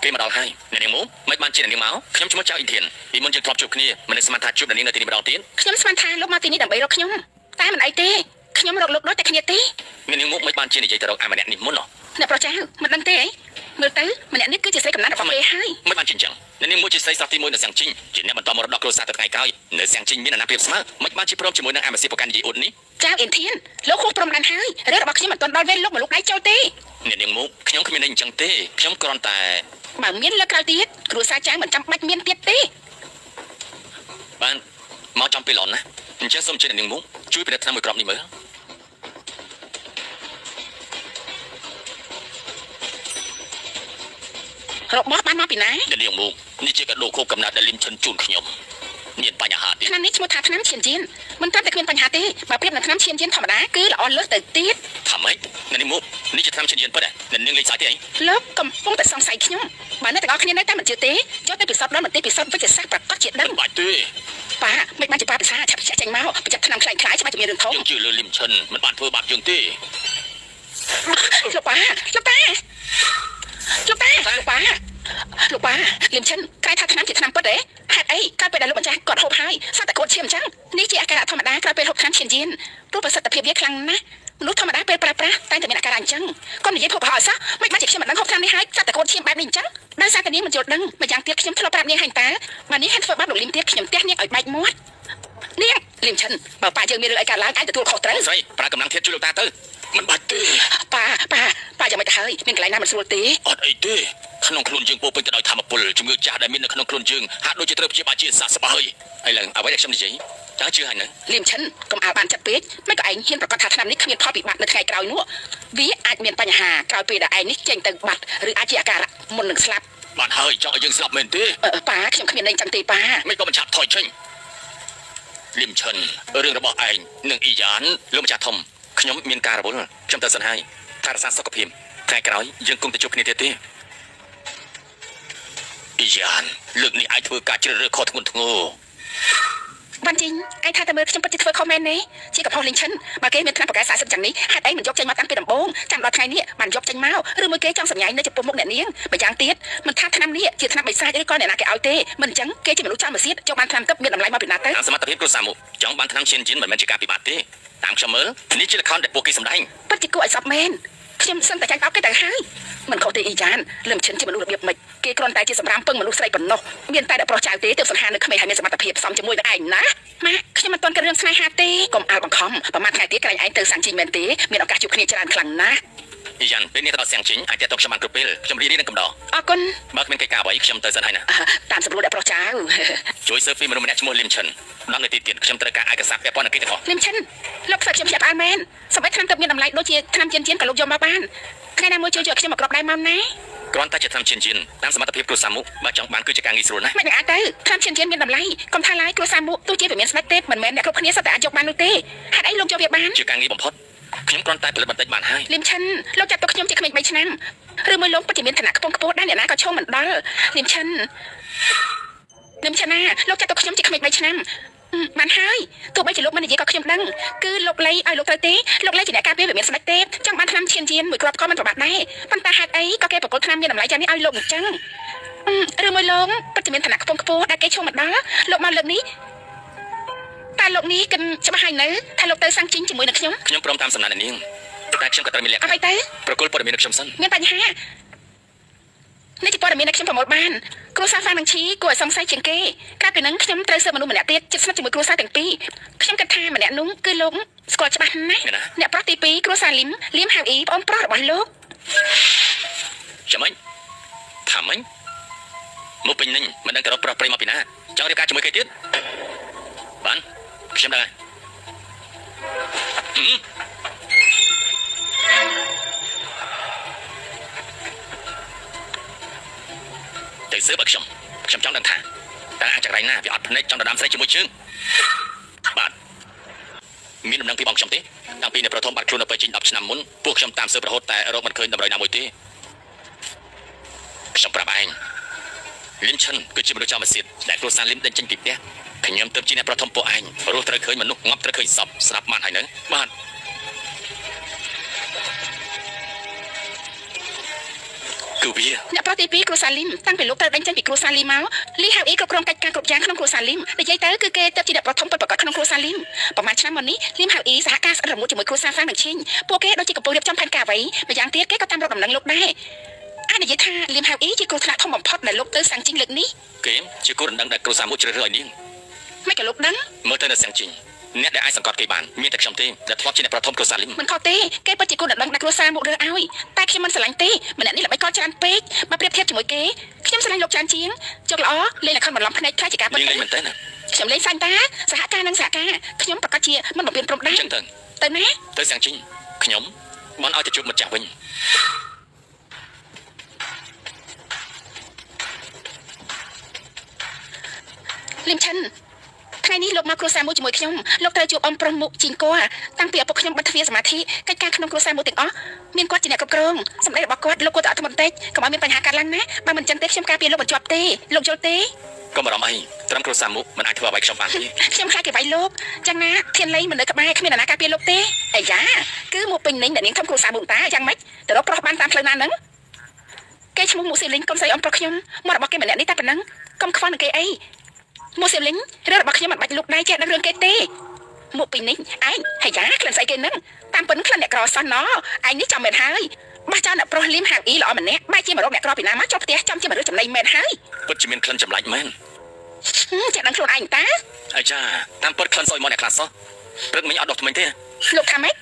គេមកដល់ហើយអ្នកនាងមូមិនបានជាអ្នកនាងមកខ្ញុំឈ្មោះចៅអ៊ីនធានពីមុនយើងធ្លាប់ជួបគ្នាមិននឹកស្មានថាជួបអ្នកនាងនៅទីនេះម្ដងទៀត ខ្ញុំស្មានថាលោកមកទីនេះដើម្បីរកខ្ញុំតែមិនអីទេខ្ញុំរកលោកដូចតែគ្នាទេ អ្នកនាងមូមិនបានជានិយាយទៅរកអាម្នាក់នេះមុនណោះ អ្នកប្រុសចៅមិនដឹងទេអីមើលទៅម្នាក់នេះគឺជាស្រីកំណាត់របស់គេហើយ មិនបានជាអញ្ចឹងអ្នកនាងមូជាស្រីស្រស់ទីមួយនៅសៀងជីងជាអ្នកបន្តមរតកគ្រួសារទៅថ្ងៃក្រោយនៅសៀងជីងមានអាណាព្រៀបស្មើមិនបានជាព្រមជាមួយនឹងអាម៉ាស៊ីប្រកាន់និយាយអ៊ុតនេះ ចៅអ៊ីនធានលោកហួសព្រំដែនហើយរឿងរបស់ខ្ញុំមិនទាន់ដល់វេនលោកមកលូកដៃចូលទេ អ្នកនាងមូខ្ញុំគ្មានន័យអញ្ចឹងទេខ្ញុំគ្រាន់តែ បើមានលើកក្រោយទៀតគ្រួសារចៅមិនចាំបាច់មានទៀតទេ បានមកចំពេលល្អណាស់អញ្ចឹងសូមជឿអ្នកនាងមូជួយពិនិត្យថ្នាំមួយគ្រាប់នេះមើល របស់បានមកពីណា អ្នកនាងមូនេះជាកាដូខូបកំណត់ដែលលឹមឈិនជូនខ្ញុំមានបញ្ហាទេ ថ្នាំនេះឈ្មោះថាថ្នាំឈានជៀនមិនត្រឹមតែគ្មានបញ្ហាទេបើប្រៀបនឹងថ្នាំឈានជៀនធម្មតាគឺល្អលើសទៅទៀត ថាម៉េចអ្នកនាងមូនេះជាថ្នាំឈិនយិនពិតហ៎អ្នកនាងលេងសើចទេអី លោកកំពុងតែសង្ស័យខ្ញុំបើអ្នកទាំងអស់គ្នានៅតែមិនជឿទេចូលទៅពិសោធន៍ដល់មន្ទីរពិសោធន៍វិទ្យាសាស្ត្រប្រកាសជាដឹង មិនបាច់ទេ ប៉ាមិនបានជាប៉ាភាសាឆាប់ចាក់ចេញមកប្រចាំឆ្នាំខ្លែងខ្លាយច្បាស់ជាមានរឿងធំ យើងជឿលើលឹមឈិនមិនបានធ្វើបាបយើងទេ លោកប៉ាលោកតាលោកតាលោកប៉ាលោកប៉ាលឹមឈិនក្រែថាឆ្នាំជាឆ្នាំពិតទេហេតុអីក្រោយពេលដែលលោកម្ចាស់គាត់ហូបហើយសត្វតែគាត់ឈាមអញ្ចឹងនេះជាអាការៈធម្មតាក្រោយពេលហូបថ្នាំឈានយានព្រោះប្រសិទ្ធភាពវាខ្លាំងណាស់មនុស្សធម្មតាពេលប្រើប្រាស់តែងតែមានអាការៈអញ្ចឹងគាត់និយាយភពប្រហោសោះមិនបានជាខ្ញុំមិនដឹងហូបថ្នាំនេះហើយសត្វតែគាត់ឈាមបែបនេះអញ្ចឹងដោយសារតែនាងមិនយល់ដឹងម្យ៉ាងទៀតខ្ញុំធ្លាប់ប្រាប់នាងហើយតើបើនាងហ៊ានធ្វើបាបលោកលឹមទៀតខ្ញុំទះនាងឲ្យបែកមាត់នាងលឹមឈិនបើប៉ាយើងមានរឿងអីកើតឡើងអាចទទួលខុសត្រូវ ស្រីប្រើកម្លាំងធាតុជួយលោកតាទៅមិនបាច់ទេ ប៉ាប៉ាប៉ាយ៉ាងម៉េចទៅហើយមានកន្លែងណាមិនស្រួលទេ អត់អីទេក្នុងខ្លួនយើងពោពេញទៅដោយធម៌ពលជំងឺចាស់ដែលមាននៅក្នុងខ្លួនយើងហាក់ដូចជាត្រូវព្យាបាលជាសះស្បើយឥឡូវអ្វីដែលខ្ញុំនិយាយតើជឿហើយនៅ លៀមឈិនកុំអើបានចិត្តពេកមិនក៏ឯងហ៊ានប្រកាសថាឆ្នាំនេះគ្មានផលពិបាកនៅថ្ងៃក្រោយនោះវាអាចមានបញ្ហាក្រោយពេលដែលឯងនេះចេញទៅបាត់ឬអាចជាអាការៈមុននឹងស្លាប់ បានហើយចង់ឲ្យយើងស្លាប់មែនទេ អឺប៉ាខ្ញុំគ្មានន័យចឹងទេប៉ា មិនក៏មិនឆាប់ថយចេញលឹមឈិនរឿងរបស់ឯងនិងអ៊ីយ៉ានលោកម្ចាស់ធំខ្ញុំមានការរវល់ខ្ញុំទៅសិនហើយថែរក្សាសុខភាពថ្ងៃក្រោយយើងគង់តែជួបគ្នាទៀតទេអ៊ីយ៉ានលើកនេះអាចធ្វើការជ្រើសរើសខុសធ្ងន់ធ្ងរ បានជីងឯងថាតែមើលខ្ញុំពិតជាធ្វើខុសមែនទេជាកំហុសលីងឈិនបើគេមានថ្នាំប្រកែ40ចឹងនេះហេតុអីមិនយកចេញមកតាំងពីដំបូងចាំដល់ថ្ងៃនេះបានយកចេញមកឬមួយគេចង់សម្ញែងនៅចំពោះមុខអ្នកនាងម្យ៉ាងទៀតមិនថាថ្នាំនេះជាថ្នាំបិសាចឬក៏អ្នកណាគេឲ្យទេមិនអញ្ចឹងគេជាមនុស្សចាំមកសៀតយកបានថ្នាំទឹកមានតម្លៃមកពីណាទៅ តាមសមត្ថភាពគ្រួសារមុខចង់បានថ្នាំឈានជិនមិនមែនជាការពិបាកទេតាមខ្ញុំមើលនេះជាល្ខោនដែលពួកគេសម្ដែង ពិតជាគួរឲ្យសប់មែនខ្ញុំសឹងតែចាញ់បោកគេទៅហើយមិនខុសទេអ៊ីចានលឹមឈិនជាមនុស្សរបៀបម៉េចគេគ្រាន់តែជាសម្រាមពឹងមនុស្សស្រីប៉ុណ្ណោះមានតែអ្នកប្រុសចៅទេទើបសង្ហានៅក្មេងហើយមានសមត្ថភាពសមជាមួយនឹងឯងណាម៉ាក់ខ្ញុំមិនទាន់គិតរឿងស្នេហាទេកុំអាលបង្ខំប្រហែលថ្ងៃទៀតក្រែងឯងទៅសាំងជីងមែនទេមានឱកាសជួបគ្នាច្រើនខ្លាំងណាស់ អ៊ីយ៉ានពេលនេះទៅដល់សៀងជីងអាចទាក់ទងខ្ញុំបានគ្រប់ពេលខ្ញុំរីករាយនឹងកំដរ អរគុណ បើគ្មានកិច្ចការអ្វីខ្ញុំទៅសិនហើយណា អ่าតាមសម្រួលអ្នកប្រុសចៅ ជួយស៊ើបពីមនុស្សម្នាក់ឈ្មោះលឹមឈិន10នាទីទៀតខ្ញុំត្រូវការឯកសារពាក់ព័ន្ធនឹងគេទាំងអស់ លឹមឈិនលោកធ្វើខ្ញុំភ្ញាក់ផ្អើលមែនសម្បីថ្នាំទឹកមានតម្លៃដូចជាថ្នាំជៀនជៀនក៏លោកយកមកបានថ្ងៃណាមួយជួយយកខ្ញុំមកក្របដែរមកណា គ្រាន់តែជាថ្នាំឈានជិនតាមសមត្ថភាពគ្រួសារមុខបើចង់បានគឺជាការងាយស្រួលណាស់ មិននឹងអាចទៅថ្នាំឈានជៀនមានតម្លៃកុំថាឡើយគ្រួសារមួកទោះជាវាមានស្ដេចទេមិនមែនអ្នកគ្រប់គ្នាសុទ្ធតែអាចយកបាននោះទេហេតុអីលោកយកវាបាន ជាការងាយបំផុតខ្ញុំគ្រាន់តែផលិតបន្តិចបានហើយ លឹមឈិនលោកចាត់ទុកខ្ញុំជាក្មេង3ឆ្នាំឬមួយលោកពិតជាមានឋានៈខ្ពង់ខ្ពស់ដែរអ្នកណាក៏ឈោងមិនដល់លឹមឈិនលឹមឈិនណាលោកចាត់ទុកខ្ញុំជាក្មេង3ឆ្នាំហឹមបានហើយទោះបីជាលោកមិននិយាយក៏ខ្ញុំដឹងគឺលោកលៃឲ្យលោកត្រូវទេលោកលៃជាអ្នកការពារវាមានស្ដេចទេចង់បានថ្នាំឈានជៀនមួយគ្រាប់ក៏មិនប្របាក់ដែរប៉ុន្តែហេតុអីក៏គេប្រគល់ថ្នាំមានតម្លៃយ៉ាងនេះឲ្យលោកអញ្ចឹងហឹមឬមួយលោកពិតជាមានឋានៈខ្ពង់ខ្ពស់ដែលគេឈោងមិនដល់លោកមកលើកនេះតែលោកនេះគិនច្បាស់ហើយនៅថាលោកទៅសាំងជីងជាមួយនឹងខ្ញុំ ខ្ញុំព្រមតាមសំណាក់អ្នកនាងតែខ្ញុំក៏ត្រូវមានលក្ខ អ្វីទៅ ប្រគល់ព័ត៌មានឲ្យខ្ញុំសិន មានបញ្ហានេះជាព័ត៌មានដែលខ្ញុំប្រមូលបានគ្រួសារហ្វាងនិងឈីគួរឲ្យសង្ស័យជាងគេក្រៅពីនឹងខ្ញុំត្រូវស៊ើបមនុស្សម្នាក់ទៀតជិតស្និទ្ធជាមួយគ្រួសារទាំងពីរខ្ញុំគិតថាម្នាក់នោះគឺលោកស្គាល់ច្បាស់ណាស់អ្នកប្រុសទី2គ្រួសារលឹមលៀមហៅអ៊ីប្អូនប្រុសរបស់លោក ចាំម៉េចថាម៉េចមកពេញនេះមិនដឹងទៅរកប្រុសប្រិយមកពីណាចង់រៀបការជាមួយគេទៀតបានខ្ញុំដឹងហើយហឹមទៅស៊ើបឲ្យខ្ញុំខ្ញុំចង់ដឹងថាតើអាចរៃណាវាអត់ភ្នែកចង់ដណ្ដើមស្រីជាមួយជើងបាទមានដំណឹងពីបងខ្ញុំទេតាំងពីនៅប្រថុំបាត់ខ្លួននៅពេជីង10ឆ្នាំមុនពួកខ្ញុំតាមស៊ើបរហូតតែរកមិនឃើញតម្រុយណាមួយទេខ្ញុំប្រាប់ឯងលឹមឈិនគឺជាមនុស្សចំអាសៀតដែលគ្រួសារលឹមដេញចេញពីផ្ទះខ្ញុំទៅជាអ្នកប្រថុំពួកឯងរស់ត្រូវឃើញមនុស្សងាប់ត្រូវឃើញសពស្រាប់បានហើយនៅបាទ គឺវា អ្នកប្រុសទី2គ្រួសារលីមតាំងពីលោកត្រូវដេញចេញពីគ្រួសារលីមមកលីហៅអ៊ីគ្រប់គ្រងកិច្ចការគ្រប់យ៉ាងក្នុងគ្រួសារលីមនិយាយទៅគឺគេទៅជាអ្នកប្រុសធំពិតប្រាកដក្នុងគ្រួសារលីមប្រហែលឆ្នាំមុននេះលីមហៅអ៊ីសហការស្អិតរមួតជាមួយគ្រួសារហ្វាងនិងឈីងពួកគេដូចជាកំពុងរៀបចំផែនការអ្វីម្យ៉ាងទៀតគេក៏តាមរកដំណឹងលោកដែរអាចនិយាយថាលីមហៅអ៊ីជាគ្រោះថ្នាក់ធំបំផុតដែលលោកទៅសាំងជីងលើកនេះ គេជាគូរដណ្ដឹងដែលគ្រួសារមួយជ្រើសរើសឲ្យនាង មិនក៏លោកដឹង មើលទៅនៅសៀងជីងអ្នកដែលអាចសង្កត់គេបានមានតែខ្ញុំទេដែលធ្លាប់ជាអ្នកប្រធមគ្រួសារលីម មិនខុសទេគេពិតជាគូដណ្ដឹងដាក់គ្រួសារមករើឲ្យតែខ្ញុំមិនស្រឡាញ់ទេម្នាក់នេះល្បីកលច្រើនពេកបើប្រៀបធៀបជាមួយគេខ្ញុំស្រឡាញ់លោកច្រើនជាងជោគល្អលេងល្ខោនបន្លំភ្នែកខ្លាចជាការពិត នាងលេងមែនតើណា ខ្ញុំលេងសាញ់តាសហការនិងសហការខ្ញុំប្រកាសជាមិនបំពេញព្រំដែន អញ្ចឹងទៅ ទៅណា ទៅសៀងជីងខ្ញុំបានឲ្យទៅជួបមិត្តចាស់វិញ លឹមឈិនថ្ងៃនេះលោកមកគ្រួសារមួយជាមួយខ្ញុំលោកត្រូវជួបអំប្រុសមុខជីងគ័រតាំងពីឪពុកខ្ញុំបាត់ទ្វារសមាធិកិច្ចការក្នុងគ្រួសារមួយទាំងអស់មានគាត់ជាអ្នកគ្រប់គ្រងសម្ដីរបស់គាត់លោកគួរតែអត់ធ្មត់បន្តិចកុំឲ្យមានបញ្ហាកើតឡើងណាបើមិនចឹងទេខ្ញុំការពារលោកមិនជាប់ទេលោកយល់ទេ កុំបារម្ភអីត្រឹមគ្រួសារមុខមិនអាចធ្វើអ្វីខ្ញុំបានទេ ខ្ញុំខ្លាចគេវាយលោកចឹងណាធានលៃមិននៅក្បែរគ្មានអ្នកណាការពារលោកទេអាយ៉ាគឺមកពេញនឹងអ្នកនាងធំគ្រួសារមុខតាយ៉ាងម៉េចទៅរកប្រុសបានតាមផ្លូវណាហ្នឹងគេឈ្មោះមុខសៀលីងកុំស្រីអ៊ំប្រុសខ្ញុំមករបស់គេម្នាក់នេះតែប៉ុណ្ណឹងកុំខ្វល់នឹងគេអីមុខសៀលីងរឿងរបស់ខ្ញុំមិនបាច់លោកដៃចេះដឹងរឿងគេទេមកពេញនេះឯងអាយ៉ាក្លិនស្អីគេហ្នឹងតាមពិនក្លិនអ្នកក្រសោះណឯងនេះចាំមែនហើយបះចោលអ្នកប្រុសលីមហៅអ៊ីល្អម្នាក់បែរជាមករកអ្នកក្រពីណាមកចូលផ្ទះចាំជាមករកចំណៃមែនហើយ ពិតជាមានក្លិនចម្លែកមែន ហឹមចេះដឹងខ្លួនឯងតា អាចាតាមពិតក្លិនស្អុយមកអ្នកខ្លះសោះព្រឹកមិញអត់ដុសធ្មេញទេ លោកថាម៉េច